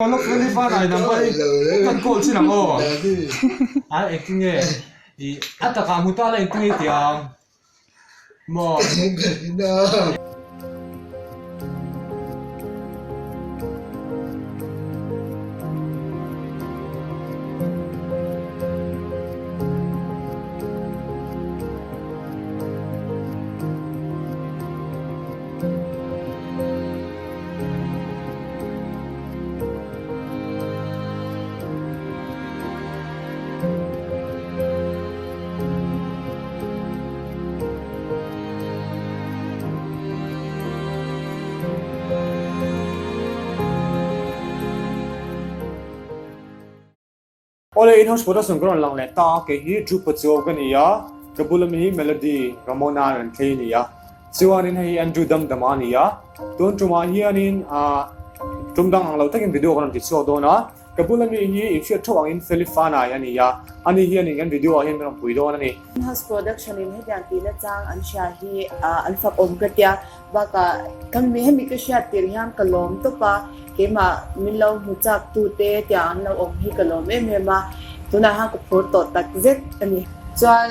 Lawk number hi kan call chin ang aw. A engtin nge i a takah hmu ta la engtin nge i tih ang maw. Awle in house production ka rawn lang leh ta a, kei hi Drew Pachuau ka ni a, ka bula mi hi Melody Ramona an thlei a ni a, chuanin hei hi Andrew Damdama a ni a, tun tumah hianin ah tum dang ang lo takin video ka rawn ti chhuak dawn a, ka bula mi hi inhriat theuh angin Feli Fanai a ni a, ani hianin kan video ah hian min rawn pui dawn a ni. In house production in hetiang tihna chang an hria hi an fak awm ka tia, Bakah ka mi hemi ka hriat tir hian ka lawm tawp a, keimah min lo hmu chak tu te tiang an lo awm hi ka lawm em em a, tunah khan ka phur tawh tak zet a ni. Chuan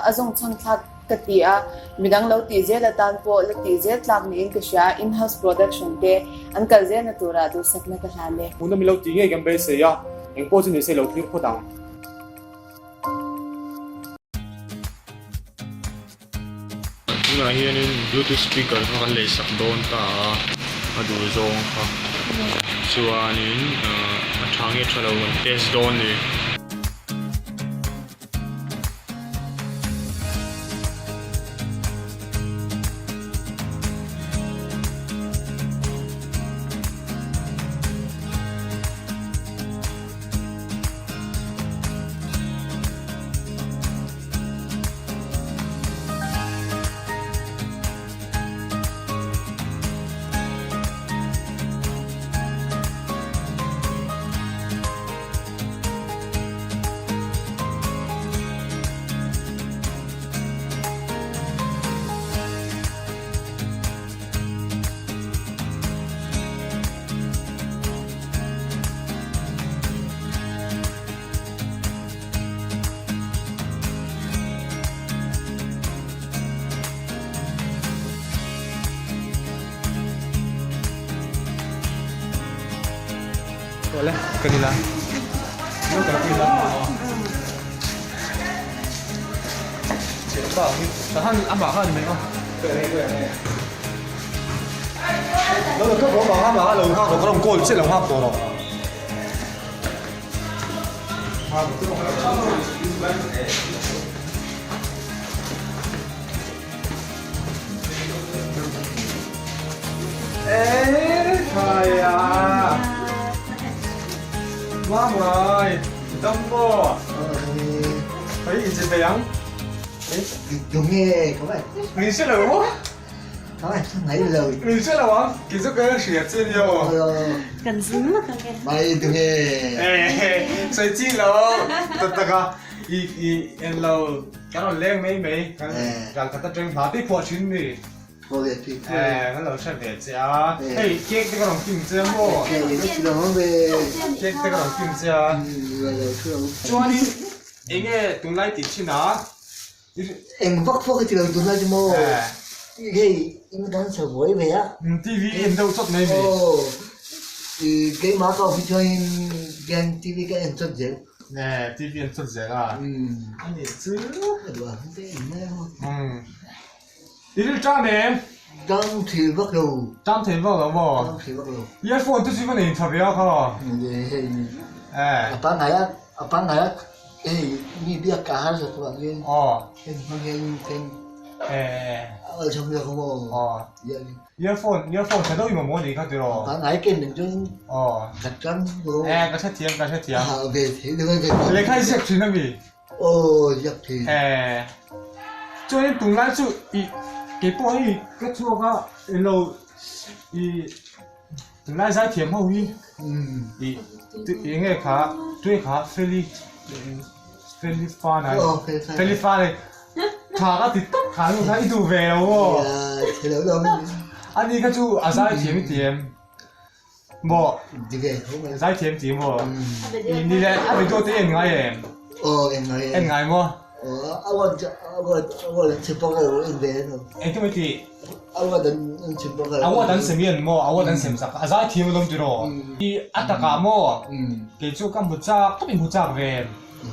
a zawng chhang thlak ka ti a, midang lo tih zel atan pawh la tih zel tlak niin ka hria, in-house production te an kal zelna turah duhsakna ka hlan e. Hmuna mi lo tih ngei kan beisei a, engpawh chu nise lo thlir phawt ang. Tunah hianin bluetooth speaker kha kan lei sak dawn ta a, a duh zawng kha chuanin a tha nge tha lo kan test dawn a ni. Awle ka ni la lo ka pui la amah kha ni mai maw lo lo ka amah kha lo nghak rawh ka rawn call chiah lo nghak tawh rawh. Kan zung lawk ang e. Mai tunge. Sawi chi lo tak tak a i i en lo kan rawn leng mai mai kan ral khat atang hla te phuah thin ni. Phuah ve thin. Eh kan lo hre ve che a hei cake te ka rawn king che a maw. Cake te ka rawn king che a. Chuanin enge tunlai tih thin a. Eng vak vak a ti lo tunlai chu maw hei in kan chho buai ve a. TV en deuh chawt mai mi. Aw keimah ka awm hi chuanin hian TV ka en chawt zel. Nge TV en chawt zel a. Ani chu. Ka duh ang te en mai a. I rilṭam ṭam em? Ṭam thei vak lo. Ṭam thei vak lo maw? Ṭam thei vak lo. Earphone te chu va nei tha ve a kha. Hei a pangngai a a pangngai a hei mi biak ka har zat vang hian heng hmang hian eng a awlsam zawk a maw? Earphone earphone tha deuh i mamawh anih kha tiraw? A pangngai ken deuh chuan ka ṭam lo. Ka hrethiam ka hrethiam. A ve thei deuh a. Lehkha i ziak ṭhin ami? Aw ziak thei. Eh chuanin tunlai chu ih keipawh hei ka chhuak a ilo ih tunlai zaithiam ho hi ih eng nge kha tui kha feli feli fan a feli fan a tha ka ti tak kha nu kha i duh ve lo maw ani kha chu a zaithiam i ti em. Maw? Dik e tho mai. Zaithiam ti maw? Ni le a video te en ngai em? Aw en ngai e. En ngai maw? Aw a award award award an chim bawk a lo en ve a lawm. Engtin mai tih? Award an an chim bawk a. Award an sem hian maw award an sem sak a zaithiam alawm tiraw? I a takah maw? Kei chu ka hmu chak tawp i hmu chak ve em?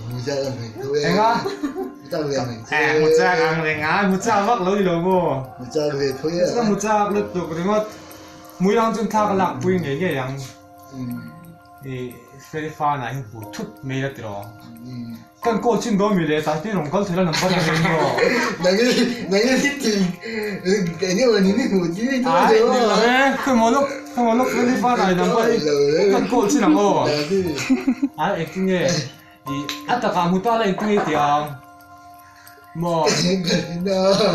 Hmu chak ang reng tho e. Enga? Hmu chak ve ang reng tho e. Hmu chak ang reng a, hmu chak vak lo ni lo maw? Hmu chak ve tho e. Ka hmu chak lutuk ringawt. Hmuilang chuan thla ka lak pui ngei ngei ang. I Felifa nah hi hmu thut mai la tiraw. Kan call chin dawn mi le tah hian rawn kal thei la number ka nei maw. Nang hi nang hi ti eng emaw ni ni hmu chi ni dawn Ai ni lo e khawi maw lawk khawi maw lawk Felifa nah i number hi kan call chin ang aw. Ai engtin nge i a takah hmu ta la engtin nge i tih ang maw.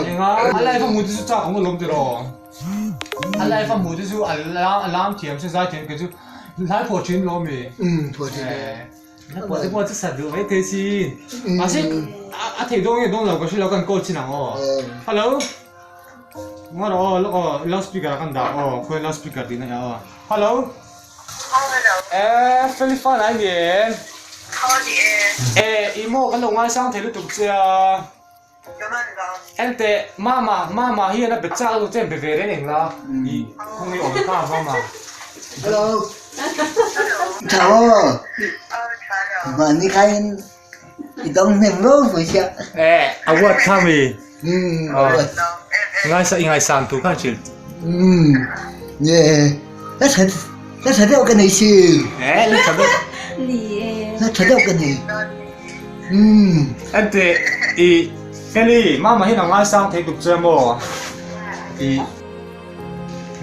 Enga a live a hmu te chu chak awm alawm tiraw. A live a hmu te chu a lam thiam se zai thiam kei chu hlai phuah thin lawm mi. Umm phuah thin e. Hlai phuah te pawh chu sat duh mai thei sin. Mahse a thei dawn nge dawn lo ka hre lo kan call chin ang aw. Hello. Ngaw rawh aw lawk aw loud speaker ah kan dah aw khawi loud speaker tih na nia aw. Hello. Eh Felifa nai ni em? Eh i maw kan lo ngaisang thei lutuk che a. Enteh Mama Mama hian a be chak lutuk che an be ve reng eng la i khawnge awm ta Mama. Hello. Tha aw. Mahni khain i dawng hnem ropui chiah. Eh a word kha mi. Ngaisa i ngaisan thu khan hrilh. Umm nge la tha la tha deuh ka nei si. Eh la tha deuh. Ni e. La tha deuh ka nei. Umm. Enteh i Feli mama hian a ngaisang thei tuk che maw i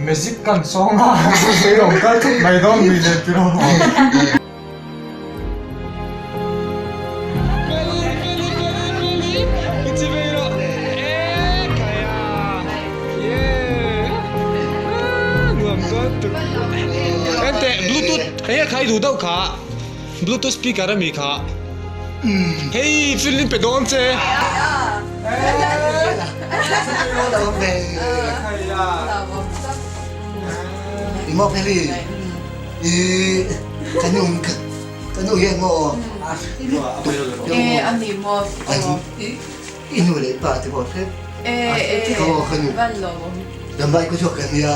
magic kan sawng a kei rawn kal thut mai dawn mi nen tiraw. Bluetooth speaker a mi kha hei film pe dawn che. Ka nu ka nu hian maw E a ni maw i nu leh pa te pawh hrep e e ka nu van lawm dambai ka chhuak ka nia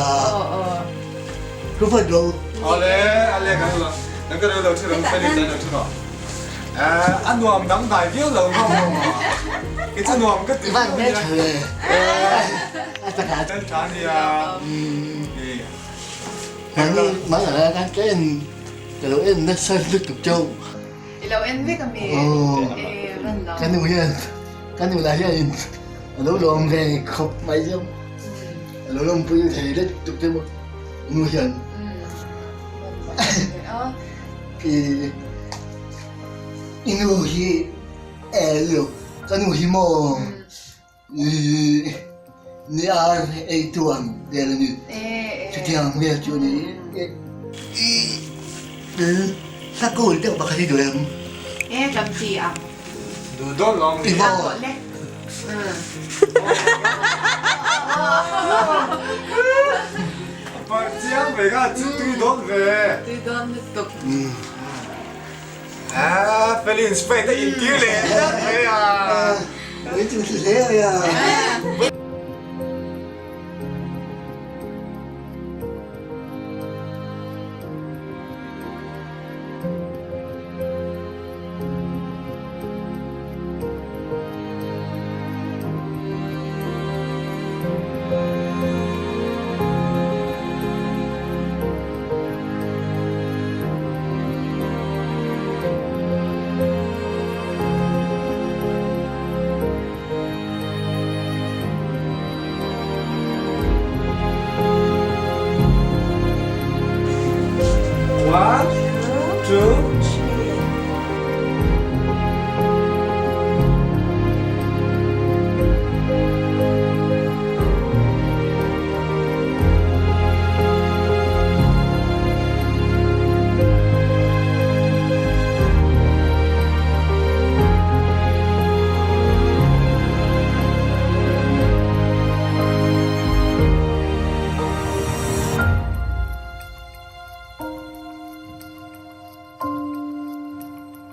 thu vat lo ale ale kan lo kan ka lo thu ram feli tan lo thu ro a nuam dang dai viau lo maw ke chu nuam ka ti van me tha le a ta tha tha nia Mahni mai ang a kan ka en ka lo en nasa lutuk chauh. I lo en vek ami? Aw ka nu hian ka nu lah hian a lo lawm ve khawp mai chauh a lo lawmpui thei lutuk chauh nu hian i i nu hi ka nu hi maw. Ni ar ei tuan vel a ni. Chutiang hmel chu a ni. I hla kawl deuh pakhat hi duh em? E kan ti ang. Duh dawn lo ang ni. Parh chiang ve kha chu tui dawn ve. Tui dawn lutuk. Ah, Felin Sprite a intir leh tlat mai a. Ui chu hle mai a. One, two.